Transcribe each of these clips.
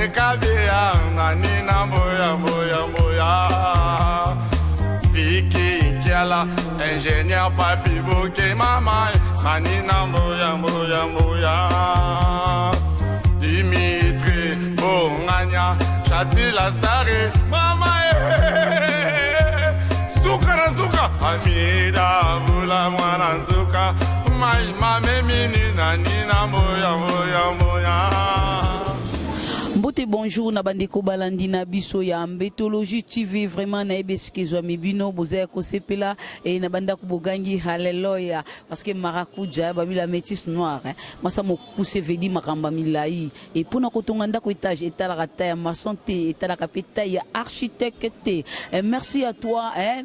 Kabia Nanina Mboya Mboya Mboya Viki Nkiala Ingénieur Papi Bouké Mama Manina Mboya Mboya Mboya Dimitri Bonganya Chatila Stare Mama eh, Suka na suka Amida Vula Mwana Nzuka Mai Mame Mini Nanina Mboya Mboya Mboya. Mbote, bonjour na bandeko balandi na biso ya Mbetologie TV. Vraiment nayebi esika ezwami bino, boza ya kosepela e na bandako bogangi halleluya, parce que marakuja babila métisse noire, hein. Mwasa mokuse vedi makambo ya milai e mpona kotonga ndako étage etalaka taille ya maçon te, etalaka mpe taille ya architecte te. Eh, merci à toi, hein.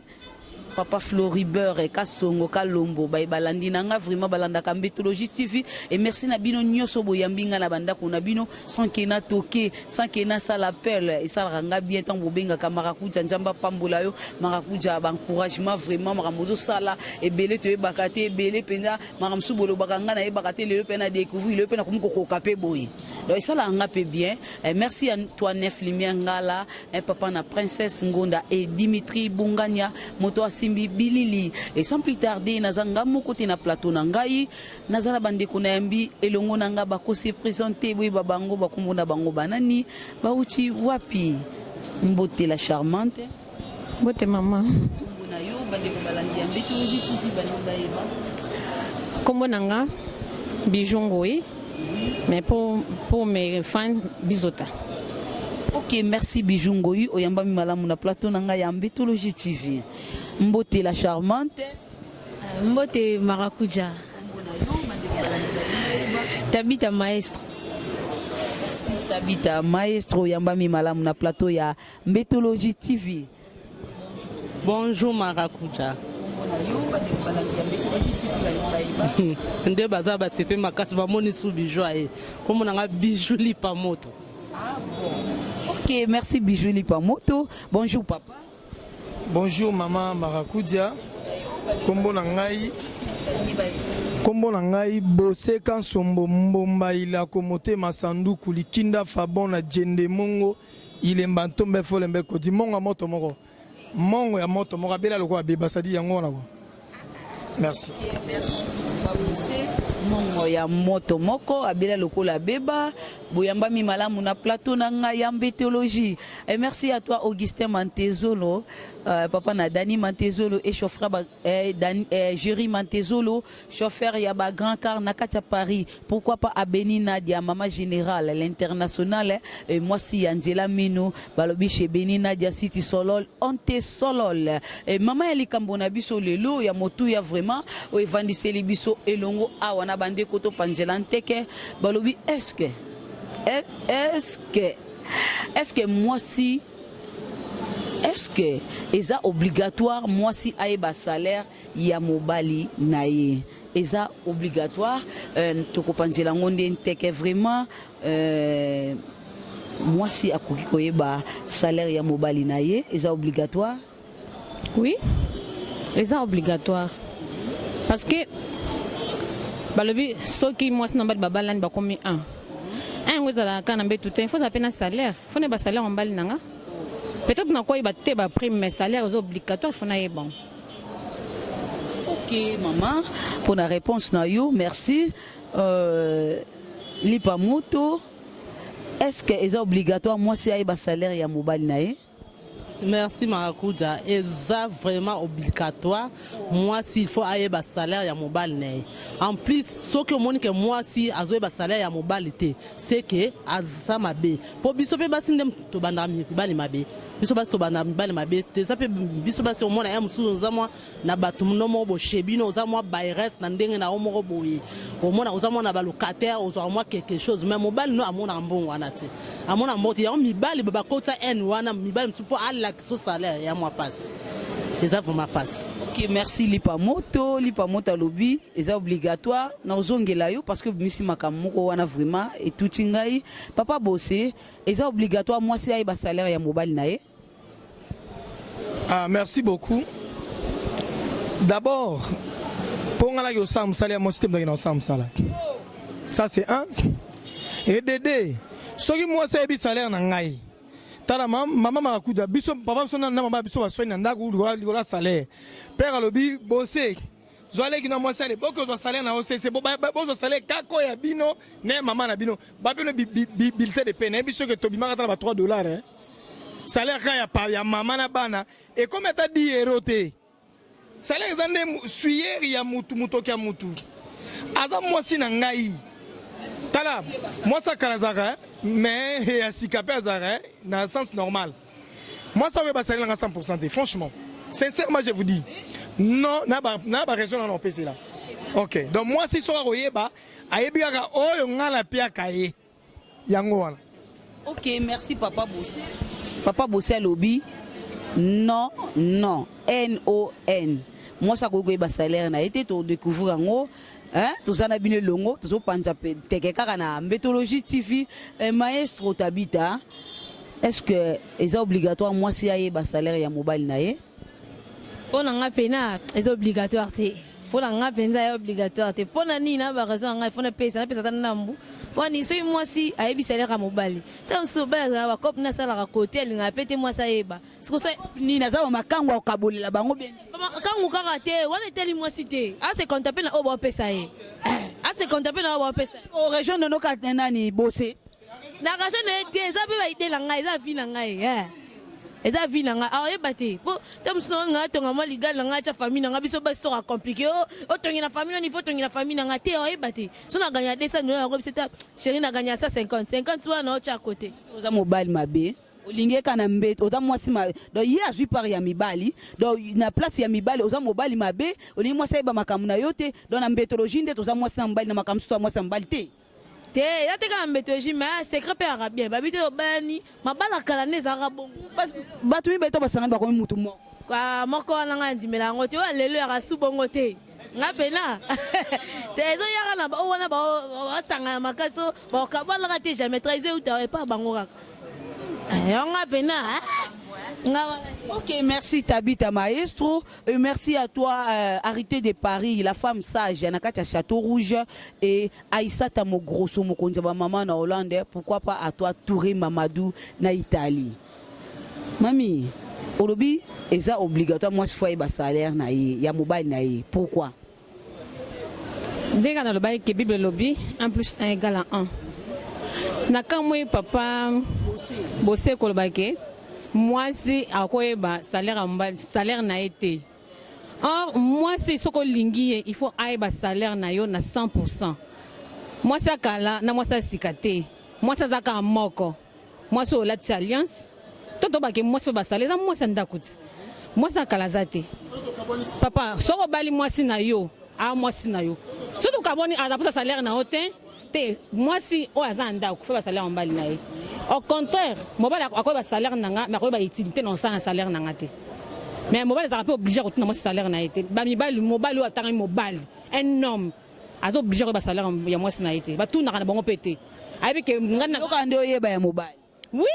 Papa Floribert Kasongo Kalombo baye balandi na nga vraiment balandaka Mbetologie TV et merci na bino nyonso boyambi nga na bandako na bino sans que na toke, sans que na sala appel. Esalaka nga bien ntango bobengaka Marakuja. Nzambe apambola yo Marakuja, ba encouragement vraiment makambo ozosala ebele toyebaka te, ebele mpenza makambo mosusu bolobaka nga nayebaka te. Lelo mpe na découvrir, lelo mpe nakomi kokoka mpe boye, donc esalaka nga mpe bien. Eh, merci à toi Nef Lumière Ngala, eh, papa na Princesse Ngonda et Dimitri Bungania moto asimbi bilili. Et sans plus tarder, naza nga moko te na plateau na ngai, naza na bandeko na yambi elongo na nga, bakose présenter, boyeba bango, bakombo na bango banani, bauti wapi. Mbote la charmante. Mbote mama. Kombo na yo, bandeko balandi ya Mbetologie TV balingi bayeba. Kombo na nga Bijou Ngoi, mais pour mes fans, Bizota. Ok, merci Bijou Ngoi, oyambami malamu na plateau na ngai ya Mbetologie TV. Mbote la charmante. Mbote Marakuja. Kombo na yo, bandeko balandi balingi bayeba. Tabita Maestro. Merci Tabita Maestro, oyambami malamu na plateau ya Mbetologie TV. Bonjour Marakuja. Kombo na yo, bandeko balandi ya Mbetologie TV balingi bayeba. Nde baza basepe makasi bamoni su Bijou aye. Kombo na nga Bijou Lipa Moto. Ah bon. Ok, merci Bijou Lipa Moto. Bonjour papa. Bonjour maman Marakudia. Kombo na ngai, kombo na ngai Boseka Nsombo Mbomba Ilako Motema Sanduku Likinda Fabon na Djende Mongo Ilemba Ntombe Folembe Kodi Mongo ya moto moko, mongo ya moto moko abela lokola beba sadi yango wana quoi. Merci. Ok, merci papa Bose. Mongo ya moto moko abela lokola beba, boyambami malamu na plateau na ngai ya Mbetologie. Et merci à toi Augustin Mantezolo, papa na Dani Mantezolo et chauffeur ba, Dan, Jerry Mantezolo, chauffeur ya ba grand car na kati ya Paris. Pourquoi pas à Beni Nadia, maman générale, l'international, et mwasi ya Nzela Mino, balobi chez Beni Nadia City Solol, onte Solol. Et maman ya likambo na biso lelo ya motuya vraiment, oyo evandiseli biso elongo awa na bandeko to panzela nteke, balobi est-ce que mwasi, est-ce que eza obligatoire mwasi ayeba salaire ya mobali na ye? Eza obligatoire? Tokopanzela yango nde nteke vraiment. Mwasi akoki koyeba salaire ya mobali na ye? Eza obligatoire? Oui, eza obligatoire parce que balobi soki mwasi na mobali babalani, bakomi 1 1, yango ezalaka kaka na mbetu te, faut ezala mpe na salaire. Faut nayeba salaire ya mobali na nga. Peut-être nakoyeba te baprime, mais salaire eza obligatoire, faut nayeba. Ok mama, pour la réponse na yo, merci. Lipa Moto, est-ce que eza obligatoire mwasi ayeba salaire ya mobali na ye? Merci Marakuja, eza vraiment obligatoire. Mwasi il faut ayeba salaire ya mobali na ye. En plus, soki omoni ke mwasi azoyeba salaire ya mobali te, c'est que aza mabe. Po biso mpe basi nde tobandaka mibali mabe. Biso basi tobandaka mibali mabe. Eza mpe biso basi, omona ya mosusu oza mwa na bato no moko boye bino, oza mwa baires na ndenge na yo moko boye, omona oza mwa na balocataire, ozwaka mwa quelque chose, mais mobali no amonaka mbongo wana te, amona mbongo te. Yango mibali bakota haine wana, mibali mosusu mpo alakisa salaire ya mwa pasi, eza vraiment pasi. Ok, merci Lipa Moto. Lipa Moto alobi eza obligatoire. Na ozongela yo parce que obimisi makambo moko wana vraiment etuti ngai. Papa Bose, eza obligatoire mwasi ayeba salaire ya mobali na ye? Ah, merci beaucoup. D'abord, mpo nga naki osala mosala ya mwasi te, mozalaki na osala mosala. Ça c'est un. Et de deux, Soki mwasi ayebi salaire na ngai, tala mama Marakuda, biso papa biso na mama biso baswani na ndako likolo ya salaire. Père alobi bose zwa leki na mwasi, ale boke ozwa salaire na yo sese, bozwa salaire kaka oyo ya bino na mama na bino, babino bulletin de paie. Nayebi soki tobimaka ata na ba 3 dollars, eh. Salaire kaka ya mama na bana ekomi ata 10 euro te. Salaire eza nde sueur ya mutu, motoki ya mutu aza mwasi na ngai. Tala, mwasi akala azalaka, mais ya sika mpe azalaka na sens normal. Mwasi akoyeba salaire nanga 100 te. Franchement, sincèrement, je vous dis non. Na baraison nana opesela. Ok, donc mwasi soki akoyeba, ayebi kaka oyo ngai napiaka ye, yango wana. Ok, merci papa Bossé. Papa Bossé alobi non, non, non, mwasi akoki koyeba salaire na ye te. Todécouvrir yango, hein? Toza na bino elongo, tozopanza teke kaka na Mbetologie TV. Eh, maestro Tabita, est ce que eza obligatoire mwasi ayeba salaire ya mobali na ye? Mpo na nga mpena eza obligatoire te. Mpo na nga mpenza ya obligatoire te. Mpo na nini? Na baraison ya ngai, fo napesa ata ndambu. Mpo nini? Soki mwasi ayebi salaire ya mobali, ta mosusu mobali azala bacope na asalaka kote, alingaka mpe te mwasi ayeba. Nini aza bamakango akokabolela bango bien? Makangu kaka te wana, etali mwasi te. Ase compter mpe na oyo baopesa ye, ase compter mpe na oyo baopesa ye. Région nonoka nani Bose? Na région na ye te, eza mpe baidée na ngai, eza vie na ngai, eza vie na ngai. Aoyeba te, po te mosusu na ngai atonga mwa ligali na ngai, atya famille na ngai. Biso basi soka compliqué, otongi na famille nani, fo otongi na famille na ngai te. Aoyeba te. So na gagner 200 millions, yango biso ta chéri na gagner 150 50 wana otya côté. Oza mobali mabe, olingi eka na mbeto, oza mwasi ma, donc ye azwi part ya mibali, donc na place ya mibali. Oza mobali mabe, olingi mwasi ayeba makambo na yo te. Donc na mbetologie nde toza mwasi na mobali, na makambo mosusu ya mwasi na mobali te. Te, eza te kaka na mbetologie, mais secret mpe yaka bien. Babi te obalani, mabala kala nde ezalaka bongo. Bato mibale to basangani, bakomi mutu moko. Moko wana ngai andimela yango te. Oyo lelo yaka su bongo te. Nga mpena te, ezoyaka na oyo wana basangana makasi, o bakabalaka te, jamais. Trahison euta epa bango kaka. Yango nga mpena nga wana. Ok, merci Tabita Maestro. Merci à toi, Arité de Paris, la femme sage, Nakatia Château Rouge et Aïssata Mogrosso Mokonzi maman na Hollande. Pourquoi pas à toi, Touré Mamadou na Italie. Mami, olobi eza obligatoire mwasi fo ayeba salaire na ye ya mobali na ye. Pourquoi? Ndenge nalobaki ke Bible elobi 1 plus 1 égale à 1. Na kamwe papa Bose koloba ke mwasi akoyeba salaire ya mobali, salaire na ye te. Or mwasi, soki olingi ye, il faut ayeba salaire na yo na 100. Mwasi akala na mwasi asika te, mwasi aza kaka moko. Mwasi oyo olatisa alliance to tobake mwasi oyo basala, eza mwasi ya ndako ti. Mwasi akala aza te, papa. Soki obali mwasi na yo, aa mwasi na yo, soki okaboni, aza posa salaire na yo te te. Mwasi oyo aza na ndako fo basalaire mobali na ye. Au contraire, mobali akoyeba salaire na nga, mais akoyeba utilité na osala na salaire na nga te. Mais mobali azalaka mpe obligé kotuna mwasi salaire na ye te. Bamibali, mobali oyo atangami mobali, un homme aza obligé koyeba salaire ya mwasi na ye te. Batunaka na bango mpe te. Ayebi ke nga na Yoka nde oyeba ya mobali. Oui.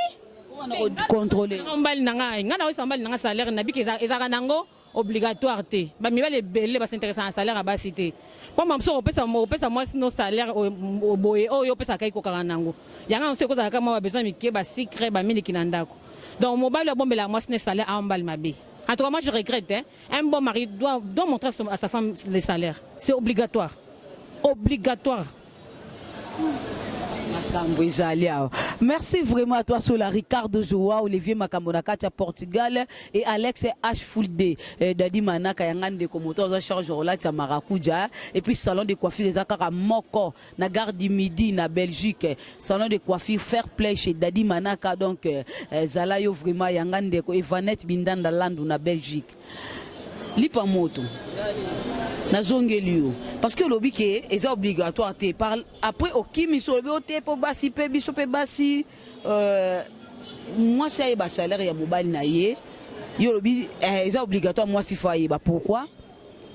Contrôler. Mobali na ngai, ngai naoyesa mobali na ngai salaire na biki. Ezalaka nango obligatoire te. Bamibali ebele bas'intéresse na salaire ya basi te, mpo mosusu opesa mwasi no salaire boye, oyo opesaka ekokaka nango yango. Mosusu ekozalaka mwa babesoin mike, basucre, bamiliki na ndako. Donc mobali abombelaka mwasi ne salaire, awa mobali mabe. En tout cas, moi je regrette, hein. Un bon mari doit montrer à sa femme les salaires. C'est obligatoire, obligatoire. Makambo ezali awa. Merci vraiment à toi, Sola Ricardo Joao Olivier Makambo na kati ya Portugal et Alex H Full D, eh, Dadi Manaka yanga ndeko moto aza charge olati ya marakuja. Et puis salon de coiffure eza kaka moko na gare du Midi na Belgique, salon de coiffure Fair Play chez Dadi Manaka. Donc eh, zala yo vraiment yanga ndeko Evanette Bindanda Landu na Belgique. Lipa moto nazongeli yo parce que olobi ke eza obligatoire te. Par après okimi so olobi o te, mpo basi mpe biso mpe basi, mwasi ayeba salaire ya mobali na ye. Yo olobi eza obligatoire, mwasi fo ayeba. Pourquoi?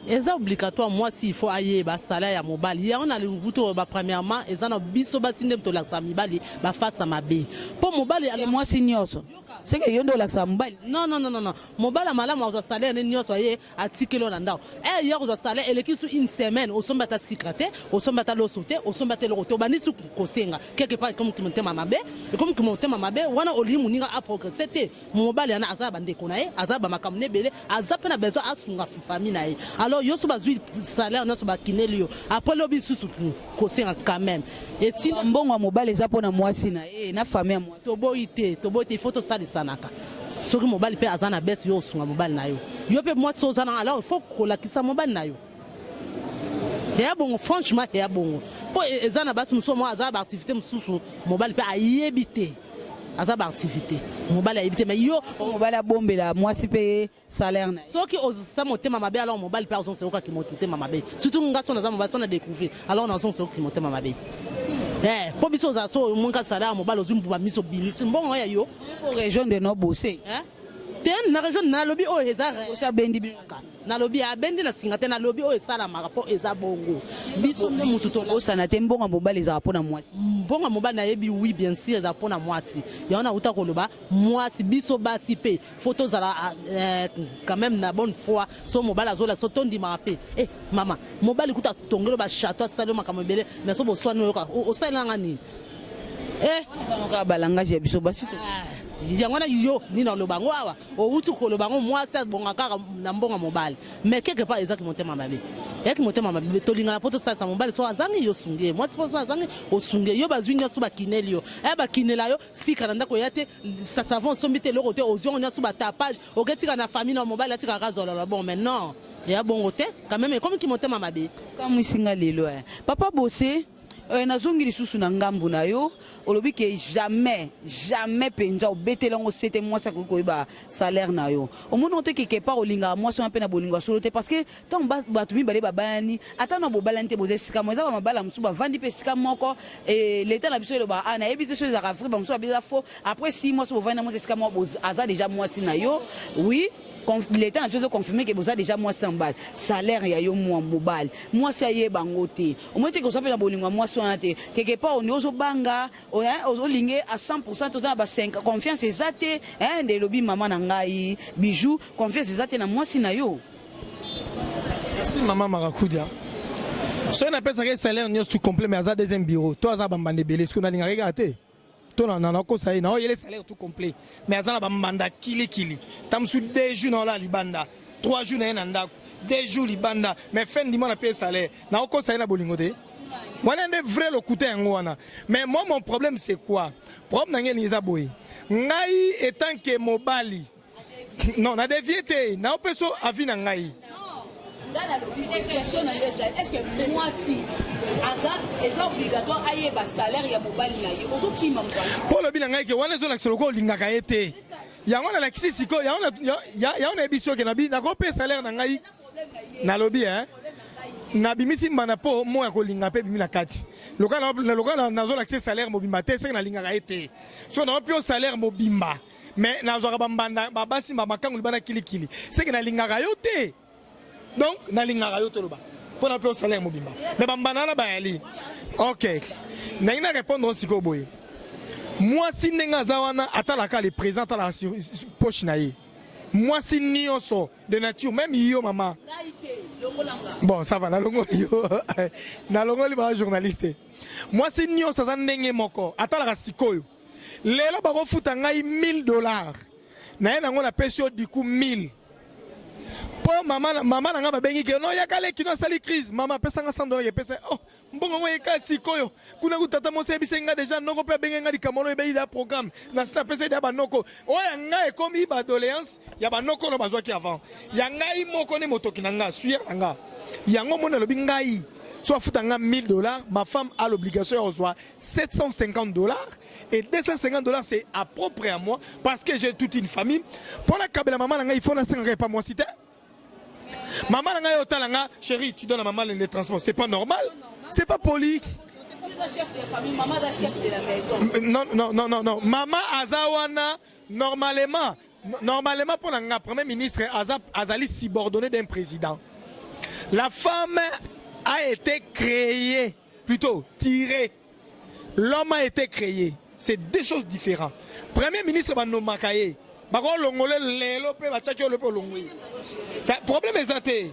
Eza obligatoire, mwasi il faut ayeba salaire ya mobali. Yango na lingutu oyo ba premièrement eza na biso basi nde tolakisaka mibali bafasa mabe, mpo mobali Mwasi nyonso seke yo nde olakisaka mobali? Non, non, non, non. Mobali ya malamu azwa salaire ne nyonso, aye atikeli oyo na ndako. E ya kozwa salaire eleki su une semaine, osombi ata sikra te, osombi ata loso te, osombi ata eloko te, obandi su kosenga. Quelque part ekomi motema mabe, ekomi motema mabe wana. Olingi moninga aprogresse te. Mobali wana aza na bandeko na ye, aza bamakambo na ebele, aza mpe na besoin asunga famille na ye. Alors yo so bazwi salaire nyonso, bakineli yo, après lobi lisusu kosenga quand même. Etinda mbongo ya mobali eza mpona mwasi na ye na famille ya mwasi. Toboyi te, toboyi te. Il faut tosalisanaka. Soki mobali mpe aza na bese, yo osunga mobali na yo. Yo mpe mwasi oza na, alors il faut kolakisa mobali na yo eya bongo. Franchement, eya bongo, mpo eza na basi mosusu moko aza na baactivité mosusu, mobali mpe ayebi te. Aza baactivité, mobali ayebi te, mais yo Mobali abombela mwasi mpe salaire na ye. Soki oza motema mabe, alors mobali mpe azongisa okaki motema mabe. Surtout nga, so naza mobali, so na découvrir, alors nazongisa okaki motema mabe, mpo biso ozala so omonka salaire ya mobali, ozwi mbuma miso, obimisi mbongo ya yo. Rejoindre no bose. Te, na rejoindre, nalobi oyo eza Bose abendi bino. Nalobi abendi na singa te, nalobi oyo esalamaka, mpo eza bongo. Biso nde motu tobosana te, mbongo ya mobali ezala mpona mwasi. Mbongo ya mobali, nayebi, oui, bien sûr, eza mpona mwasi. Yango nauta koloba, mwasi, biso basi mpe faut tozala quand même na bonne foi. So mobali azolakisa, so tondimaka mpe. Mama, mobali kuta atongeli bachateau, asali makambo ebele, mais so boswani, oyoka osalelanga nini? Kaka balangage ya biso basi. Yango wana yo nini oloba yango awa, outi koloba yango, mwasi abonga kaka na mbongo mobali, mais quelque part ezaki motema mabe, eyaki motema mabe. Tolingana mpo tosalisa mobali. So azangi, yo osungi ye. Mwasi mpo so azangi, osungi ye. Yo bazwi nyonso, bakineli yo, aya bakinela yo sika na ndako, ya te savon osombi te, eloko te, ozwi yango nyonso, batapage, oketika na famille na mobali, atikaka zololo. Bon, mais non, eya bongo te quand même, ekomiki motema mabe. Kamwisinga lelo, papa Bose, nazongi lisusu na ngambu na yo. Olobi ke jamais, jamais mpenza obeteli yango se te, mwasi akoki koyeba salaire na yo. Omoni ngo te, quelque part olingaka mwasi wana mpe na bolingo ya solo te, parce que ntango bato mibale babalani, ata na bobalani te, boza esika moko, eza bamabala mosusu bavandi mpe esika moko. Leta na biso eloba, a nayebi te so ezalaka vrai, bamosusu babi eza faux. Après 6 mois, so bovandi na mwasi esika moko, aza déjà mwasi na yo. Oui, leta na biso ezoconfirme ke boza déjà mwasi na mobali. Salaire ya yo mwa mobali, mwasi ayeba yango te, omoni te koza mpe na bolingo ya mwasi wana te. Quelque part oni ozobanga, olinge à 100, toza na ba 5, confiance eza te. Nde elobi mama na ngai Bijou, confiance eza te na mwasi na yo. Merci, mama Marakudia. Soki napesaka salaire nyonso tout complet, mais aza deuxième bureau to aza bambanda ebele, soki nalingaka kaka te to nakosa ye, naoyele salaire tout complet, mais aza na bambanda kilikili. Ta mosusu 2 jours naola libanda, 3 jours na ye na ndako, 2 jours libanda, mais fin du mois napeye salaire. Naokosa ye na bolingo te, wana nde vrai lokuta yango wana. Mais moi, mon problème, c'est quoi? Problème na ngai elingi eza boye: ngai étant que mobali, non, na dévie te, naopesa avis na ngai. Nga nalobi boye, question na ngai ezali: est ce que mwasi aza, eza obligatoire ayeba salaire ya mobali na ye? Ozokima mopanzi. Mpo olobi na ngai ke wana ezolakisa lokola olingaka ye te. Yango nalakisi sikoyo, yango nayebi soki nakopesa salaire na ngai. Nalobi nabimisi mbanda mpo mo ya kolinga mpe ebimi na kati. Lokola nazolakisa salaire mobimba te, seke nalingaka ye te. So naopi yo salaire mobimba, mais nazwaka bambanda, babasi, bamakangu libanda kilikili, seke nalingaka yo te. Donc nalingaka yo, toloba mpo na mpe yo salaire mobimba, mais bambanda wana bayali. Ok, nangi na répondre sikoyo boye: mwasi ndenge aza wana, atalaka le présent, atalaka poche na ye. Mwasi nyonso de nature, même yo mama, bon, ça va, nalongoli yo, nalongoli baa journaliste. Mwasi nyonso aza ndenge moko, atalaka sikoyo. Lelo bakofuta ngai 1000 dollars na ye, nango napesi yo diku 1000, mpo mama, mama na ngai babengi ke no yaka leki no asali crise, mama apesanga 100 dollars, epesa. Oh, mbongo yango eka sikoyo kuna ku tata mosi ayebisi nga déjà, noko mpe abenge nga likambo wana, oyebi ya programme nasi napesa ya banoko oyo ya ngai, ekomi badoléance ya banoko oyo bazwaki avant ya ngai moko nde motoki na nga, suyer na nga. Yango moni alobi ngai so afuta nga 1000 dollars, ma femme a l'obligation ya kozwa 750 dollars, et 250 dollars, c'est à propre à moi, parce que j'ai toute une famille. Mpo nakabela mama na ngai, il faut nasengaka epa mwasi te. Mama na ngai otala nga, chéri, tu donnes à maman les transports, c'est pas normal, c'est pas poli. Chef de famille, maman da chef de la maison. Non, non, non, non, non, mama aza wana normalement, normalement mpo na nga, premier ministre aza, azali subordonné d'un président. La femme a été créée, plutôt tirée. L'homme a été créé. C'est deux choses différentes. Premier ministre banomaka ye, bakolongole lelo mpe batiaki yo mpe olongoli. Problème eza te.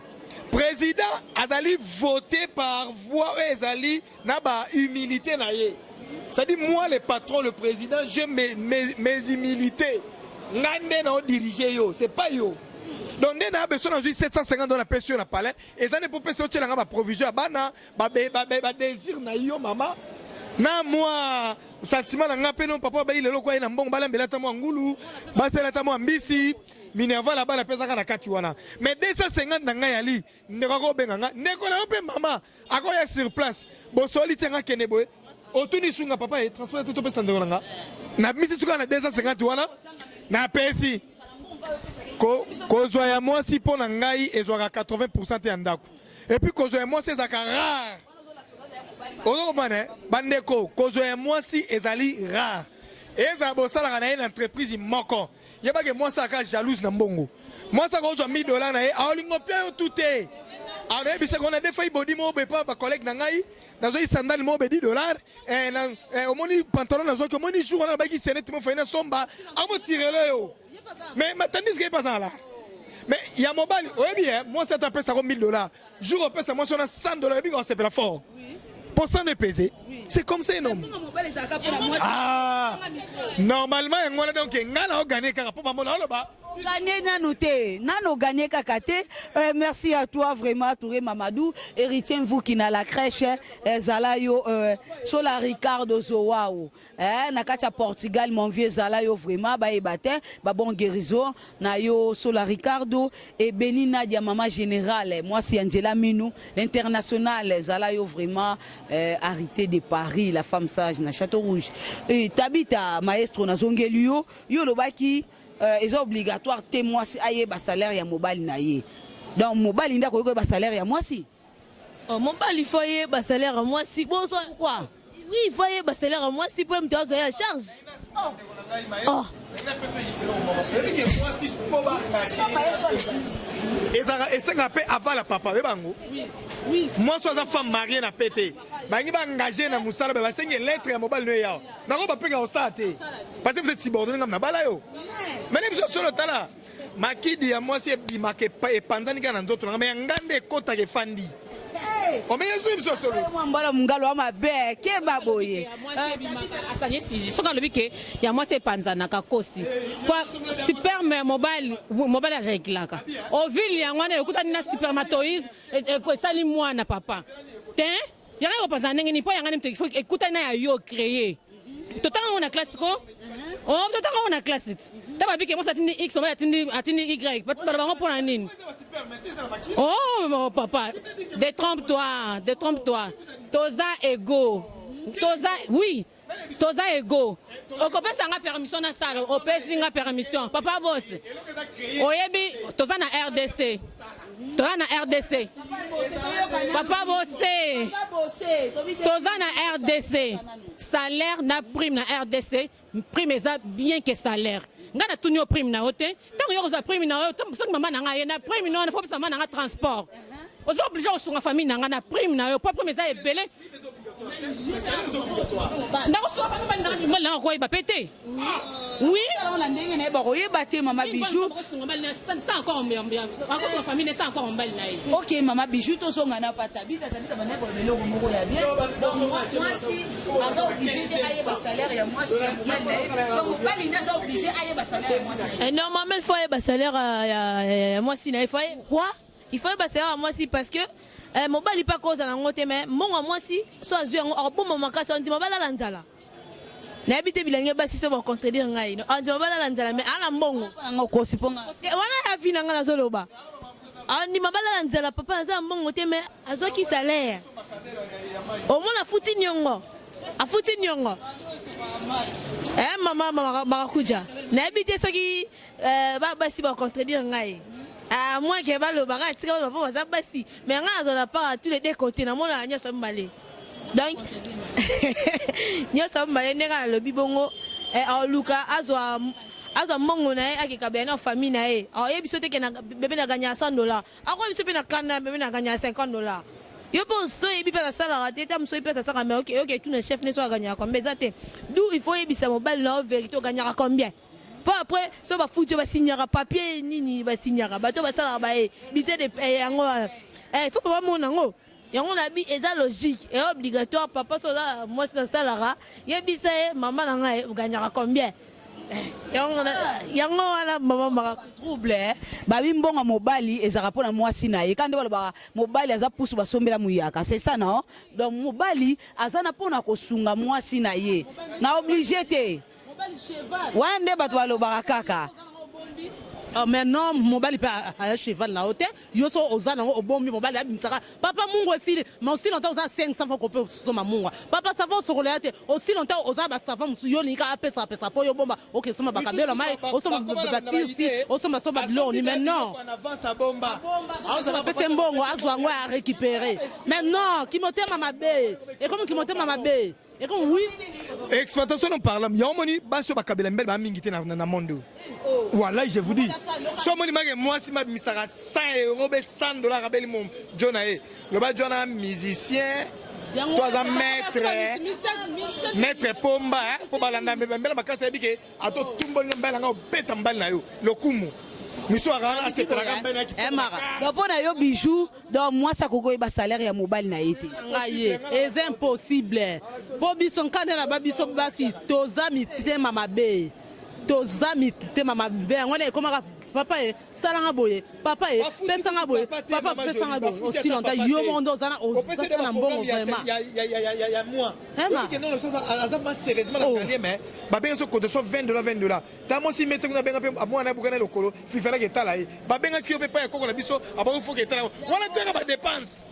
Président azali voté par voix oyo ezali na ba humilité na ye. C'est-à-dire moi le patron, le président, j'ai mes humilités. Ngai nde na odirige yo, c'est pas yo. Donc nde na besoin nazwi 750 dollars napesi yo na palais, eza nde mpo pesa otielanga baprovision ya bana, badésir na yo mama, na mwa sentiment na nga mpe no papa bayi lelo kwa ye na mbongo, balambela ata mwa ngulu, basala ata mwa mbisi, minerval ya bana apesaka na kati wana. Mais 250 na ngai yali ndeko akobenga nga, ndeko na yo mpe mama akoya sur place, bosoli tianga kende boye, otuni sunga papa ye transport to topesa ndeko na nga, nabimisi suka na 250 wana napesi. Kozwa ya mwasi mpo na ngai ezwaka 80 te ya ndako, et puis kozwa ya mwasi ezalaka rare. Ozokomana bandeko, kozwa ya mwasi ezali rare. Ezala bosalaka na ye na entreprise moko, yebake mwasi aka jalouse na mbongo. Mwasi akozwa 1000 $ na ye, aolingo mpe yo tu te. Anayebisaka ona defa ibodi moko boye pa bacollègue na ngai, nazwaki sandale moko boye 10 $, omoni pantalon nazwaki, omoni jour wana nabaki chaînette mo fai nasomba, amotirele yo. Mais tandis que ye mpe aza na la mais ya mobali oyebi ye, mwasi ata apesako 1000 $, jour opesa mwasi wana 100 $, oyebi kosepela fort po 100 epese. C'est comme ça un homme. Ah, normalement yango wana. Donc ngai na ogane kaka mpo bamona oloba. Gagné nanu te, nano gagné kaka te. Merci à toi vraiment, Touré Mamadou, héritier Mvuki na la crèche, zala yo, Sola Ricardo Zowao, na kati ya Portugal, mon vieux, zala yo vraiment, bayeba te, ba bon guérison na yo Sola Ricardo. Et Beni Nadia, maman générale, moi c'est Angela Minou l'international, zala yo vraiment, arrêté de Paris, la femme sage na Château Rouge. Et Tabita maestro, nazongeli yo, yo lobaki eza obligatoire te mwasi ayeba salaire ya mobali na ye. Donc mobali nde akoki koyeba salaire ya mwasi? Oh, mobali faut ayeba salaire ya mwasi bozo. Pourquoi? Oui, il faut ayeba salaire ya mwasi mpo moto azwa ya charge. Oh. Ezalaka esengaka mpe avala papa oyeba yango. Mwasi aza femme mariée na pe te, bangi baengage na mosala, be basengi lettre ya mobali no eyawa nako bapenga kosala te parce que vous êtes subordonné. Ngam na bala yo mene biso solo, tala makidi ya mwasi ebimaka epanzani kaka na nzoto nanga, me ya nga nde ekɔtaka efandi omeye zwi biso solo. Mwa mbala mongalo wa mabe keba boye. Asanye soki alobi ke ya mwasi epanzanaka, kosi po sperme ya mobali, mobali areglaka ovule yango wana ekutani na spermatozoïde, esali mwana papa te. Yango ekopanzana ndenge nini? Mpo yanga nde moto ekutani na ya yo créé. Totanga yango na classe ko, oh, totanga yango na classe ti ta babike mwasi atindi x, mobali atindi y, baloba bango mpo na nini? Oh papa, détrompe-toi, détrompe-toi, toza égaux, toza, oui, toza égaux. Okopesa nga permission nasala, opesi nga permission, papa boss. Oyebi toza na RDC, toza na RDC, papa bose, toza na RDC. Salaire na prime na RDC, prime eza bien que salaire. Ngai natuni yo prime na yo te. Ntango yo kozwa prime na yo, soki mama na ngai aye na prime na wana, faut opesa mama na ngai transport, oza obligé kosunga famille na ngai na prime na yo, po prime eza ebele. Ndakosunga famille, mobali na ngai akoyeba pe te, oui. Na ndenge na ye bakoyeba te, mama Bijou. Akosunga famille sans encore mobali na ye. Ok, mama Bijou, tozonga na pa Tabita. Tabita bandaki koloba eloko moko ya bien. Donc mwasi aza obligé te ayeba salaire ya mwasi ya mobali na ye, donc mobali nde aza obligé ayeba salaire ya mwasi na ye? Normalement il faut ayeba salaire ya mwasi na ye. Pourquoi? Il faut ayeba salaire ya mwasi parce que mobali mpe akozala yango te, mais mbongo ya mwasi so azwi yango, akobomba makasi, andima balala nzala. Nayebi te bilenge basi so bacontredire ngai, andima balala nzala mais aa na mbongo. Nanga okosi mponga. Wana ya vie na ngai nazoloba, andima balala nzala, papa aza na mbongo te, mais azwaki salaire, omona afuti niongo, afuti niongo. Mama Marakuja, nayebi te soki basi bacontredire ngai, moins ke balobaka, atika baloba mpo baza basi, mais ngai nazala part à tous les deux côtés, namonaka nyonso mibale. Donc nyonso mibale ndenge nalobi bongo. Eh, aluka azwa azwa mbongo na ye akekabela na famille na ye. Aoyebi so te ke na bebe na gagner 100 $. Akoyebi so mpe na kanda, bebe na gagner 50 $. Yo mpe so oyebi mpe asalaka te, ta mosu oyebi mpe asalaka, mais ok, tuna chef ne so agagnaka combien. Eza te d'où il faut oyebisa mobali na yo vérité, ogagnaka combien, po après so bafuti yo, basignaka papier nini, basignaka bato basalaka baye bite de yango wana. Il faut papa mona yango. Yango na bi eza logique et obligatoire. Papa, so oza mwasi nasalaka, yebisa ye: mama na ngai, ogagnaka combien? Yango wana, mama maka. Trouble, eh? Babi mbongo mobali ezalaka mpona mwasi na ye. Kandi balobaka mobali aza pusu basombela muyaka, c'est ça, non? Donc mobali aza na mpona kosunga mwasi na ye, na obligé te. Wana nde bato balobaka kaka. Oh, mais non, mobali mpe aya cheval na yo te. Yo so oza nango, obombi, mobali abimisaka: papa, mungu esili. Mais aussi longtemps oza 500 francs kope osoma mungwa, papa, savon osokola ya te. Aussi longtemps oza basavon mosusu, yo olingi kaka apesa apesa mpo yo bomba, okesomba bakabelo mai, osomba batisi, osomba somba biloko ni. Mais non, apesi mbongo, azwa yango ya récupérer. Mais non, kimotema mabe ekomi, kimotema mabe ekomi, oui. Exploitation non parlant, yango moni basi oyo bakabela mibali baa mingi te na monde oyo. Voilà, je vous dis, so omoni make mwasi mabimisaka 100 € be 100 $ abeli mo jo na ye, loba jo na musicien to aza maître, maître pomba mpo balanda mbela makasi, ayebi ke atotumboli mbali nanga, obeta mbali na yo lokumu miso akaka asepelaka mbali na. Emara. Donc mpo na yo, Bijou, donc mwasi akoki oyeba salaire ya mobali na ye te? Ngai ye eza impossible, mpo biso nkande na ba biso basi toza mitema mabe, toza mitema mabe. Yango wana ekomaka: papa ye, salanga boye, papa ye, pesanga boye, papa, pesanga boye. Aussi longtemps yo moko nde oza na mbongo vraiment. Ya moi. Ema. Aza ma sérieusement na kalie, mais babenga so kote so 20 $, 20 $. Ta mwasi mete kuna, abenga mpe mwana abuka na lokolo fifalaki etala ye. Babengaki yo mpe pa ya koko na biso, abango foki etala wana, toyaka badépenses.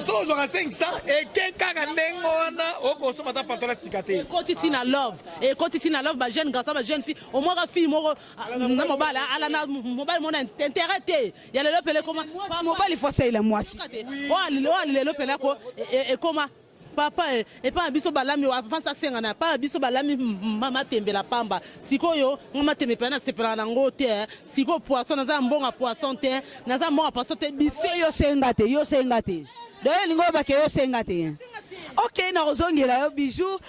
So ozwaka 500, eke kaka ndenge wana, okosomba ata pantola sika te. Ekoti ntina love, ekoti ntina love. Bajeune garçon, bajeune fille, omwaka fille moko na mobali, alanda mobali mona intérêt te ya lelo pele ekoma. Mobali fo asalela mwasi. Oyo lelo pele ko ekoma papa epai na biso balami avance, asenga na epai na biso balami matembela pamba. Sikoyo nga matembe mpe nasepelaka nango te. Sikoyo poisson, naza na mbongo ya poisson te, naza mbongo ya poisson te bise. Yo senga te, yo senga te. Donc elingi oyebake yo senga te. Ok, nakozongela yo, Bijou.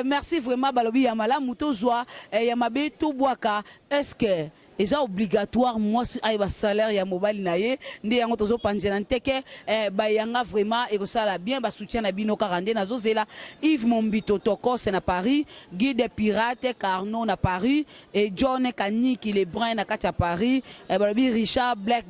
Merci vraiment. Balobi ya malamu tozwa, ya mabe tobwaka. Est ce que eza obligatoire mwasi ayeba salaire ya mobali na ye? Nde yango tozopanzela nteke bayanga. Vraiment ekosala bien basoutien na bino kaka nde nazozela. Yves Mombito Tokose na Paris, Guide Pirate Carno na Paris et John Kaniki Lebrun na kati ya Paris, balobi Richard Black,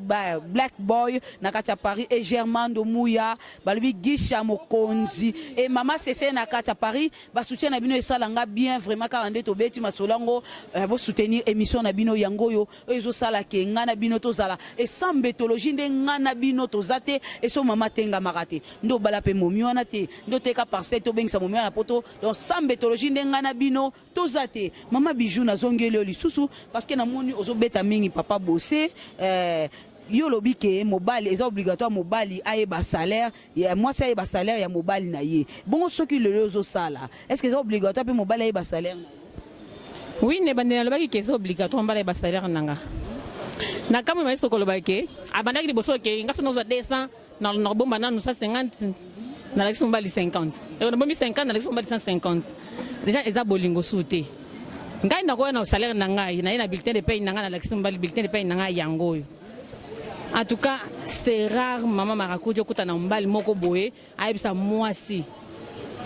Black Boy na kati ya Paris et Germando Muya, balobi Gisha Mokonzi et Mama Sese na kati ya Paris. Basoutien na bino esalanga bien vraiment. Kaka nde tobeti masolo yango, bosoutenir émission na bino yango oyo oyo ezosala ke ngai na bino tozala esambetologie. Nde ngai na bino toza te eso mama tengamaka te, nde obala mpe momi wana te, nde oteka parcelle, tobengisa momi wana poto. Donc sambetologie nde ngai na bino toza te. Mama Bijou, nazongeli yo lisusu parce que namoni ozobeta mingi papa Bose. Yo olobi ke mobali eza obligatoire mobali ayeba salaire ya mwasi, ayeba salaire ya mobali na ye. Bongo soki lelo ozosala, est ce que eza obligatoire mpe mobali ayeba salaire na ye? Oui, ne bande nalobaki ke eza obligatoire mobali ayeba salaire na nga. Na kamwe mayeso koloba ke abandaki liboso ke nga so nazwa 200, nakobomba nanu 150, nalakisi mobali 50, nabombi 50, nalakisi mobali 150. Déjà eza bolingo su te. Ngai nakoya na salaire na ngai, naye na bulletin de paye na ngai, nalakisi mobali bulletin de paye na ngai yango oyo. En tout cas, c'est rare, mama Marakuji, okuta na mobali moko boye ayebisa mwasi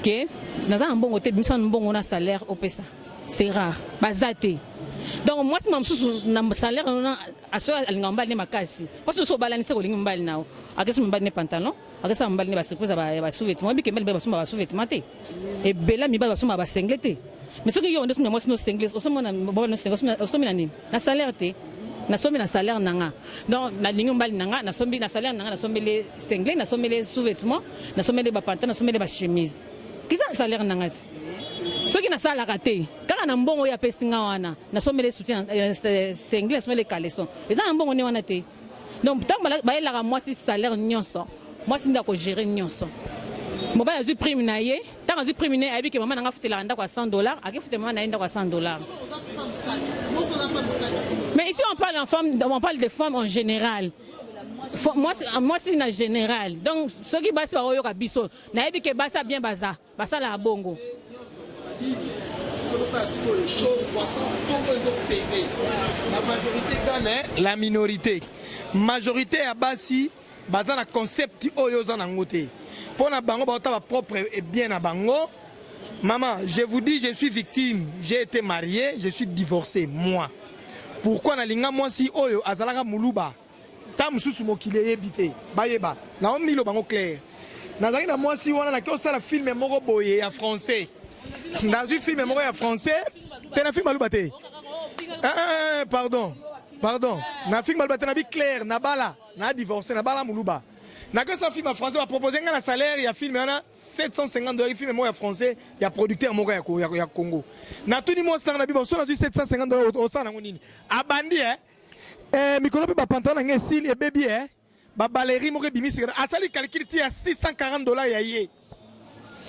ke naza na mbongo te, bimisa mbongo na salaire opesa. C'est rare, baza te. Donc mwasi ma mosusu na salaire wana, aso alinga mobali ne makasi, mpo soki obalani se kolingi mobali na yo, akesi mobali ne pantalon, akesaka mobali ne basurprise ya basous-vêtement. Oyebi ke mibali basomba basous-vêtement te, ebela mibali basomba basinglet te. Mais soki yo nde osombi na mwasi no singlet, osomona mobali no singlet, osombi na nini? Na salaire te. Nasombi na salaire na nga. Donc nalingi mobali na nga, nasombi na salaire na nga, nasombeli singlet, nasombeli sous-vêtement, nasombeli bapantalon, nasombeli bachemise. Kiza na salaire na nga te. Soki nasalaka te, kaka na mbongo oyo apesi nga wana, nasombeli soutien, singlet, nasombeli caleçon, eza na mbongo ne wana te. Donc ntango bayelaka mwasi salaire nyonso, mwasi nde akogérer nyonso. Mobali azwi prime na ye ntango. Ntango azwi prime ne, ayebi ke mama na nga afutelaka ndako ya 100 $, akefutela mama na ye ndako ya 100 $. Mais ici, on parle en femme, on parle de femmes en général. Mwasi na général. Donc soki basi baoyoka biso, nayebi ke basi bien baza basalaka bongo. Totala sikoyo taux croissance, taux oyo ezopese la majorité gane la minorité. Majorité ya basi baza na concept oyo oza nango te. Mpo na bango, baota bapropre bien na bango. Maman, je vous dis, je suis victime. J'ai été marié, je suis divorcé, moi. Pourquoi? Nalinga mwasi oyo azalaka moluba. Ta mosusu mokili eyebi te, bayeba naomilo bango clair. Nazalaki na mwasi wana, naki osala film moko boye ya français. Nazwi film moko ya français te, na film baluba te. Ah, ah, ah, pardon, pardon, na film baluba te. Nabi clair, nabala, na divorcé, nabala moluba. Nakosala film ya français, bapropose nga na salaire ya film wana 750 $. Film moko ya français ya producteur moko ya Congo. Natuni mwasi nanga, nabi: "Boso nazwi 750 $, osala nango nini?" Abandi mikolo mpe bapantalon na ngai esili, ebebi, babaleri moko ebimisika. Asali calcul ti ya 640 $ ya ye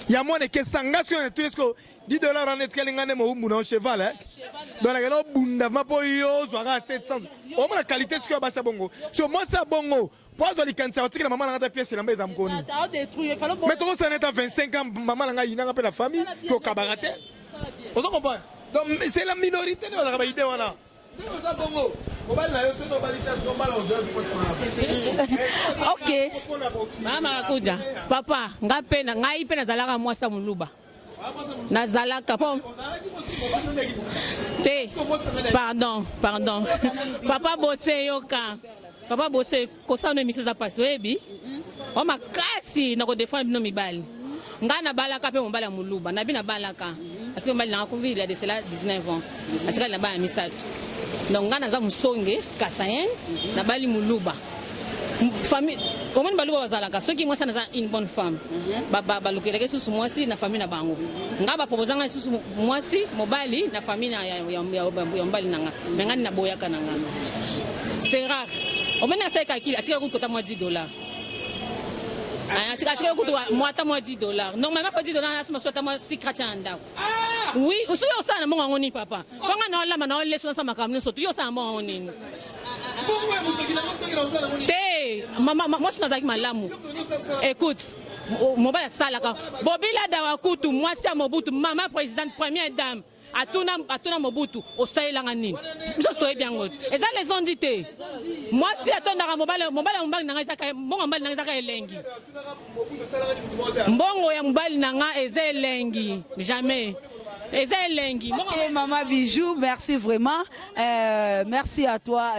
ya mwana ekesa nga. Soki natuni siko 10 $ wana etikali nga nde mowumbu na cheval, donc nakende obunda ma mpo yo ozwaka 700. Omona qualité sikoyo ya basi ya bongo. So mwasi ya bongo, mpo azwa likanisi ya kotikela mama na nga ta pièce elamba, eza mokoni. Mais tokosala neta 25 ans, mama na ngai yinanga mpe na famille, tokabaka te. Ozo comprendre? Donc c'est la minorité nde bazalaka baide wana. Nde oza bongo, mobali na yo soki obali te, mobali ozwa. Ok. Mama Kakuda, papa, nga mpe ngai mpe nazalaka mwasi ya moluba. Nazalaka po te. Pardon, pardon, papa Bose, yoka. Papa Bose, kosala no émission eza pasi. Oyebi o makasi na kodefendre bino mibali. Ngai nabalaka mpe mobali ya moluba. Nabi nabalaka parce que mobali nanga kufi il y a de cela 19 ans, atikali na bana misato. Donc ngai naza mosonge kasayen, nabali moluba. Famille, omoni, baluba bazalaka, soki mwasi naza une bonne femme, balukelaki susu mwasi na famille na bango. Nga baproposa ngai susu mwasi, mobali na famille ya mobali na nga, me ngai naboyaka na nga. C'est rare. Omoni, asali calcul, atikali kutu kota mwa 10 $, atikali kutu mwa ata mwa 10 $. Normalement fo 10 $ nasoma so ata mwa sikra tia na ndako. Oui, soki osala na mbongo yango nini, papa? Mponga na olamba na oleso, nasala makambo nyonso tu. Yo osala na mbongo yango nini? Te, mwasi nazalaki malamu. Écoute, mobali asalaka bobila dawa kutu. Mwasi ya Mobutu, mama présidente, première dame, atuna, atuna Mobutu: "Osalelanga nini?" Biso toyebi yango, eza lezondi te. Mwasi atondaka mobali. Mobali ya mobali na ngai ezaka mbongo ya mobali na ngai ezaka elengi. Mbongo ya mobali na nga eza elengi, jamais eza elengi. Ok, Maman Bijou, merci vraiment. Merci à toi,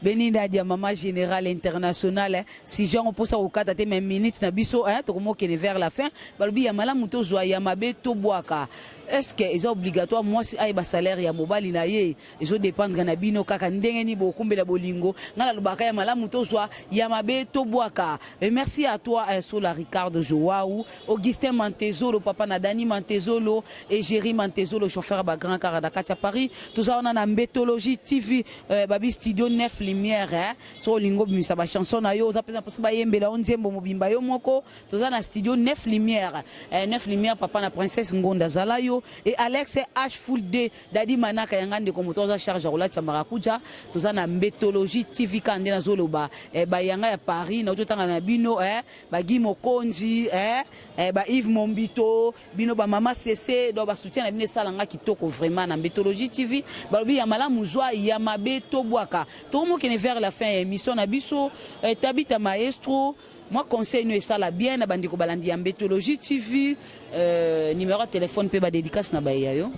Beni Nadia, Maman Générale Internationale, hein. Si Jean oposa kokata te, mais minute na biso, hein, tokomokende vers la fin. Balobi ya malamu tozwa, ya mabe tobwaka. Est-ce que eza obligatoire mwasi ayeba salaire ya mobali na ye? Ezodépendre na bino kaka ndenge nini bokumbela bolingo. Ngai nalobaka ya malamu tozwa, ya mabe tobwaka. Et merci à toi, Sola Ricardo Joao, Augustin Mantezolo, papa na Dani Mantezolo et Jerry Mantezolo, chauffeur ba grand car na kati ya Paris. Toza wana na Mbetologie TV, babi studio 9 lumière, hein. So olingo bimisa bachanson na yo, oza mpenza mposa bayembela yo nzembo mobimba yo moko, toza na studio 9 lumière, 9 lumière. Papa na Princesse Ngonda azala yo et Alex H full D Dadi Manaka yanga ndeko moto aza charge ya kolatisa marakuja. Toza na Mbetologie TV ka nde nazoloba, bayanga ya Paris nauti otanga na bino, bagi Mokonzi, ba Yves Mombito, bino bamama cc. Donc basoutien na bino esalanga kitoko vraiment na Mbetologie TV. Balobi ya malamu zwa, ya mabe tobwaka. Tokomokende vers la fin ya émission na biso. Tabita Maestro, mwa conseil no esala bien na bandeko balandi ya Mbetologie TV, numéro ya téléphone mpe badédicace na bayeya yo.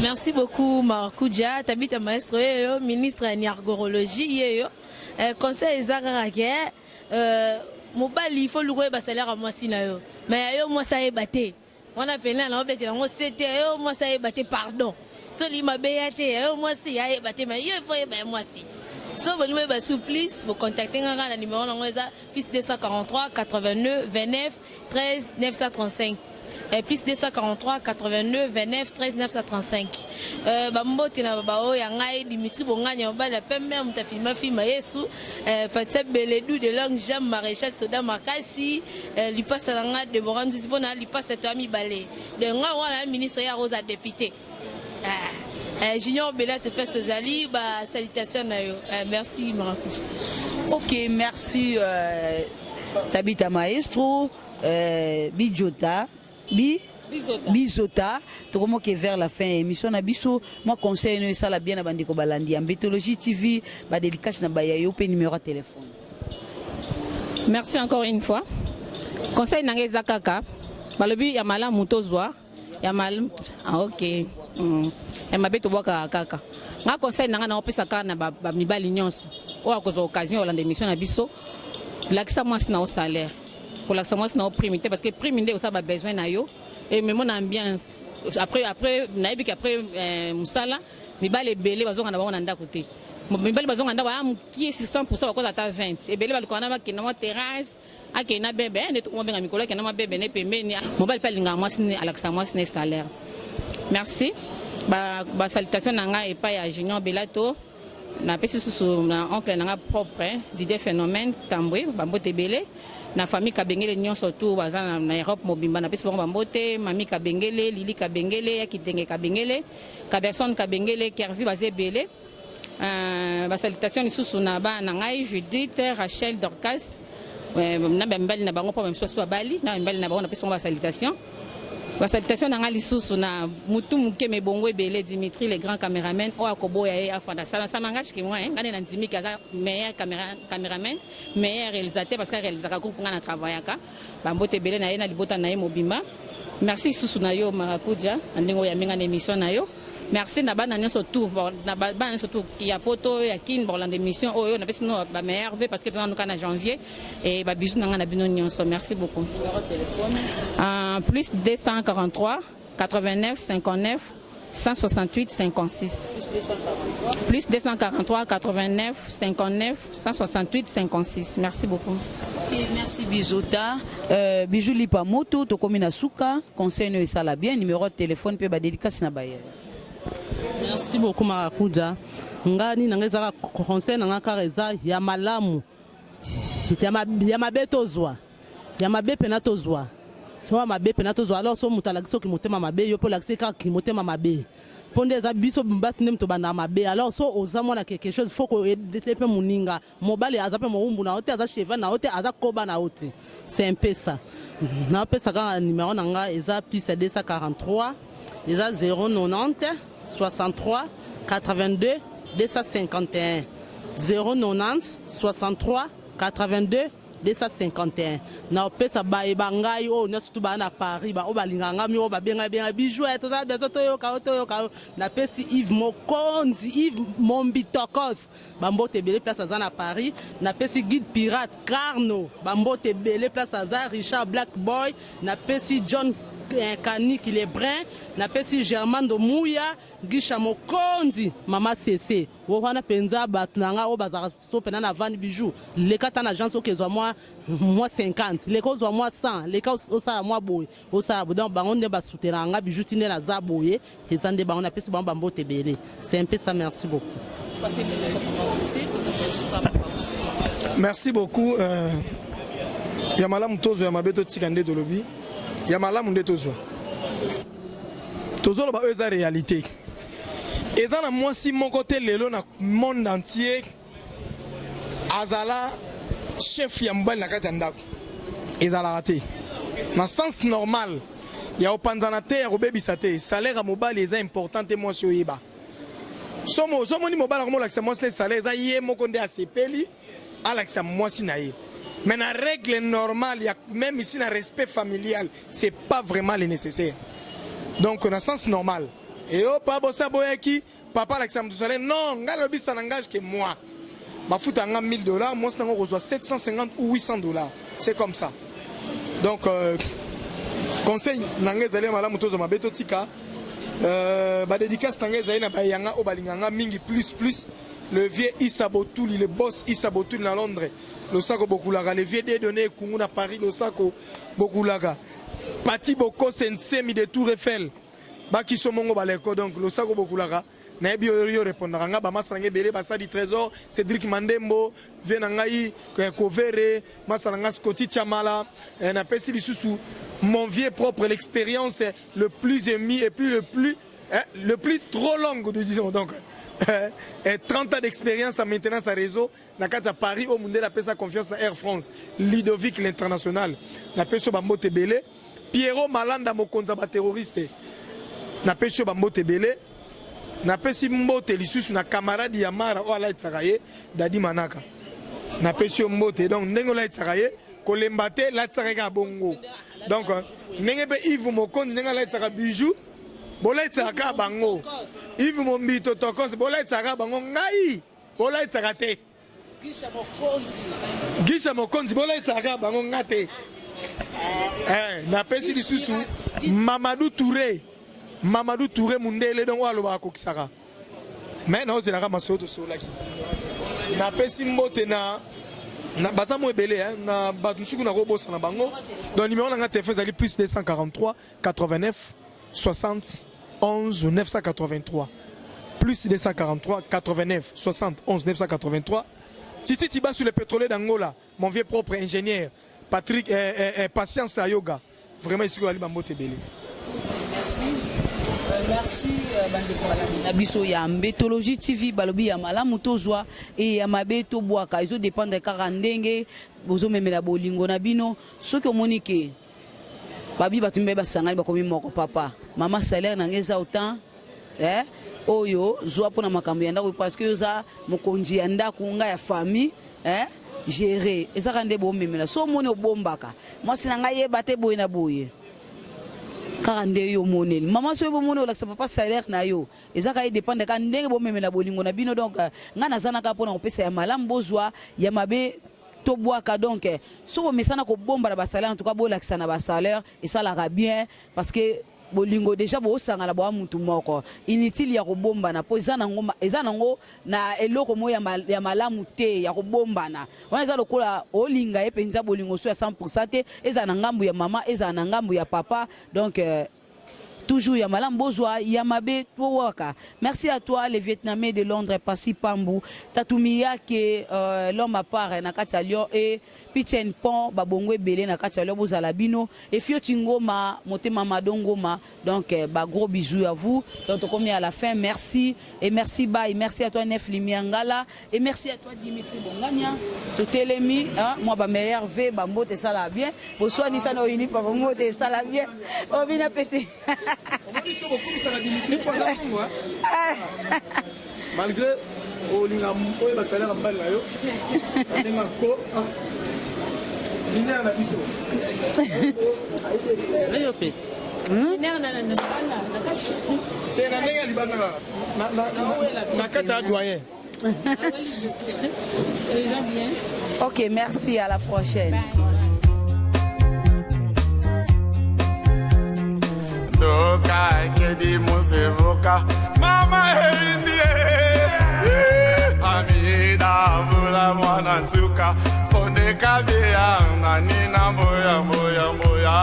Merci beaucoup, Marakuja. Tabita Maestro yeyo, ministre ya niargorologie yeyo. Conseil eza kaka ke mobali, il faut luka oyeba salaire ya mwasi na yo, mais ya yo mwasi ayeba te. Wana pene na obetela yango se te. Ya yo mwasi ayeba te, pardon. So olingi mabe ya te, ya yo mwasi ayeba te, mais yo il faut oyeba ya mwasi. So bolingi boyeba su plus, bocontacte nga kaka na numéro nango, eza +243 89 29 13 935. Plus 243 89 29 13 935. Bambote na baoyo ya ngai Dimitri Bongani ya mobali ya pembe, moto afilma filma Yesu, Patia Beledu de Longue Jambe, Maréchal Soda Makasi, lipasa na ngai Deborah Nzuzi, mpo na lipasa to ya mibale. Donc ngai wana ya ministre ya Rosa député. Junior Bella te pèse ozali ba salutation na yo. Merci Marakuja. Ok, merci Tabita Maestro, Bijota, Bi Bizota. Bizota, tokomoke vers la fin émission na biso. Moi conseil no esala bien na bandeko balandi ya Mbetologie TV, ba dédicace na baya yo pe numéro ya téléphone. Merci encore une fois. Conseil na ngai eza kaka balobi ya malamu tozwa ya malamu, ah, ok, ya mabe tobwakaka kaka. Nga conseil na ngai naopesa kaka na bamibali nyonso oyo akozwa occasion ya kolanda émission na biso: lakisa mwasi na yo salaire, kolakisa mwasi na yo prime te, parce que prime nde osala babesoin na yo ememo na ambiance. Après nayebi ke après mosala, mibali ebele bazonga na bango na ndako te. Mibali bazonga ndako aya mokie 600, bakoza ata 20. Ebele balukaka na bakende mwa terrasse, akende na bebe nde tokomobenga mikolo, akende mwa bebe ne pembeni. Mobali mpe alingaka mwasi ne alakisa mwasi ne salaire. Merci. Basalutation na ngai epai ya Junior Belato, napesi susu na oncle na nga propre Didier Phénomène Tambwe, bambote ebele na famille Kabengele nyonso tu baza na Europe mobimba, napesi bango bambote: Mami Kabengele, Lili Kabengele, ya Kitenge Kabengele, Kaberson Kabengele, Kervi, baza ebele. Basalutation lisusu na bana na ngai Judith, Rachel, Dorcas, na bamibali na bango, mpo bamisusu basi babali na bamibali na bango, napesi bango basalutation. Basalutation na ngai lisusu na mutu moke mebongo ebele, Dimitri le grand caméraman oyo akoboya ye afanda samangage ke moi ngai nde na ndimiki aza meilleur caméraman, meilleur réalisateur, parce que aréalisaka groupe ngai na travaillaka. Bambote ebele na ye na libota na ye mobimba. Merci lisusu na yo Marakudia na ndenge oyo yambi ngai na émission na yo. Merci na bana nyonso tout, na bana nyonso tout ya poto, ya Kine, bakolanda émission oyo, napesi bino bameilleurs vœux, parce que toza nuka na janvier e babisu na ngai na bino nyonso. Merci beaucoup. Plus 243 89 59 168 56, plus 243 89 59 168 56. Merci beaucoup. Ok, merci Bizota. Bijou Lipa Moto, tokomi na suka, conseil no esala bien, numéro de téléphone pe ba dédicace na baye. Merci beaucoup Marakuja. Nga nini na ngai ezaka conseil na nga kaka eza ya malamu, ya mabe tozwa, ya mabe mpena tozwa, ya mabe mpena tozwa. Alors so moto alakisi soki motema mabe, yo mpe olakisi kaka motema mabe, mpo nde eza biso basi nde moto bandaka mabe. Alors so oza mwana quelque chose, faut koaider mpe moninga. Mobali aza mpe mowumbu na yo te, aza cheval na yo te, aza koba na yo te. C'est un peu ça. Napesa kaka numéro na nga, eza plus ya 243, eza 090 63 82 251, 090 63 82 251. Na opesa bayeba ngai oyo nyonso tu baa na Paris, baoyo balingaka ngai mi, oyo babengai bengai Bijou, toza besoin toyoka yo, toyoka yo. Napesi Yves Mokonzi, Yves Mombitokos, bambote ebele place aza na Paris. Napesi Guide Pirate Carno, bambote ebele place aza, Richard Black Boy. Napesi John Kaniki Lebrun, napesi Germando Muya, Gisha Mokonzi, Mama Cc o wana mpenza. Bato na ngai oyo bazalaka so mpena na vandi, Bijou, leka ata na agence, oke ezwa mwa 50, leka ozwa mwa 100, leka osala mwa boye, osala boye. Donc bango nde basoutenaka nga, Bijou, ti nde naza boye, eza nde bango. Napesi bango bambote ebele. C'est un peu ça, merci beaucoup. Merci beaucoup. Ya malamu tozwa, ya mabe totika. Nde tolobi ya malamu nde tozwa, tozoloba oyo eza réalité. Eza na mwasi moko te lelo na monde entier azala chef ya mobali na kati ya ndako, ezalaka te na sens normal ya kopanzana te, ya kobebisa te. Salaire ya mobali eza important te. Mwasi oyeba somo ozomoni mobali akomolakisa mwasi te salaire, eza ye moko nde asepeli alakisa mwasi na ye. Mais na règle normale ya même ici na respect familial, c'est pas vraiment le nécessaire. Donc na sens normal eyo pa bosa boyaki papa alakisa moto salaire, non. Ngai nalobi ça n'engage que moi. Bafuta nga 1000 $, mwasi nango kozwa 750 ou 800 $, c'est comme ça. Donc conseil na ngai ezali ya malamu tozwa, mabe totika. Badédicace na ngai ezali na bayanga oyo balinganga mingi, plus plus le vieux Issa Botuli, le boss Issa Botuli na Londres, losako bokulaka, le vieux Dedone Ekungu na Paris, losako bokulaka. Pati Bokose Nsemi de Tour Eiffel bakiso mongo baleko donc losako bokulaka nayebi yo yo répondaka nga bamasa na ngai ebele basali trésor Cédric Mandembo vie na ngai eh, Kovere masa na ngai Scotty Chamala eh, napesi lisusu mon vieux propre l'expérience le plus émis et puis le plus eh, le plus trop longue disons donc eh, 30 ans d'expérience en maintenance à réseau na kati ya Paris oyo mundele apesa confiance na Air France Ludovic l'international napesi yo bambote ebele Pierrot Malanda mokonzi ya baterroriste napesi yo bambote ebele napesi mbote lisusu na camarade ya Mara oyo alatisaka ye Dadi Manaka napesi yo mbote donc ndenge olatisaka ye kolemba te latisaka ye kaka bongo donc ndenge mpe Yves Mokonzi ndenge alatisaka bijou bolatisaka kaka bango Yves Mombito Tokos bolatisaka kaka bango ngai bolatisaka te Gisha Mokonzi bolatisaka kaka bango nga te eh, napesi lisusu Mamadou Touré Mamadou Touré mundele donc oyo alobaka akokisaka mais naozelaka masolo tosololaki napesi mbote na na baza mo ebele hein, na bato mosuku nakobosana bango donc numéro na nga telefone ezali plus 243 89 60 11 983 plus 243 89 60 11 983 Titi Tibasu le pétrolier d'Angola mon vieux propre ingénieur Patrick eh, eh, eh, Patience Ayoga vraiment ici ali bambote ebele. Merci. Merci bandeko balandi na biso ya Mbetologie TV balobi ya malamu tozwa e ya mabe tobwaka ezodépendre kaka ndenge bozomemela bolingo na bino soki omoni ke babi bato mibale basangani bakomi moko papa mama salaire na ngai eza autant eh, oyo zwa mpona makambo ya ndako parce que yo oza mokonzi ya ndako ngai ya famille eh, gérer ezaka nde bomemela so omoni obombaka mwasi na ngai yeba te boye na boye kaka nde yo omoneli mama soki bomoni olakisa papa salaire na yo ezaka ye dépendre kaka ndenge bomemela bolingo na bino donc ngai naza naka mpona kopesa ya malamu bozwa ya mabe tobwaka donc soki bomesana kobomba na basalaire en tout cas bolakisa na basalaire esalaka bien parce que bolingo déjà bosangana bwa mutu moko inutile ya kobombana mpo eza nango eza nango na eloko moko ya malamu te ya kobombana wana eza lokola olinga ye mpenza bolingo so ya 100 te ezala na ngambu ya mama ezala na ngambu ya papa donc toujours ya malamu bozwa ya mabe towaka. Merci à toi les Vietnamais de Londres Pasi Pambu Tatumiyake l'homme à part na kati ya Lyon et Pichen Pont babongo ebele na kati ya Lyon bozala bino et Fioti Ngoma motema Mado Ngoma donc ba gros bisous à vous donc tokomi à la fin merci et merci bye merci à toi Nef Limiangala et merci à toi Dimitri Bongania totelemi hein, moi ba meilleur V ba mbote sala bien boswanisa na oyini papa mbote sala bien obina pesi Dimitri malgré olinga oyo basalaka mobali na yo ndenge ko minere na biso yo mpe te na ndenge ya libanda kaka na kati ya doyen. Ok, merci, à la prochaine. Doka kedi musevoka mama eindie amida vula mwana ntuka fondeka bia nanina mboya mboya mboya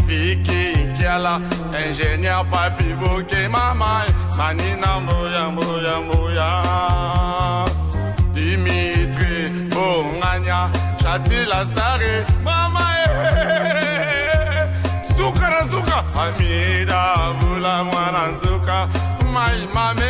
Viki Kiala ingénieur papi boke mama manina mboya mboya mboya Dimitri Bonganya Chati la stare mama suka na suka amida vula mwana nzuka mai mame.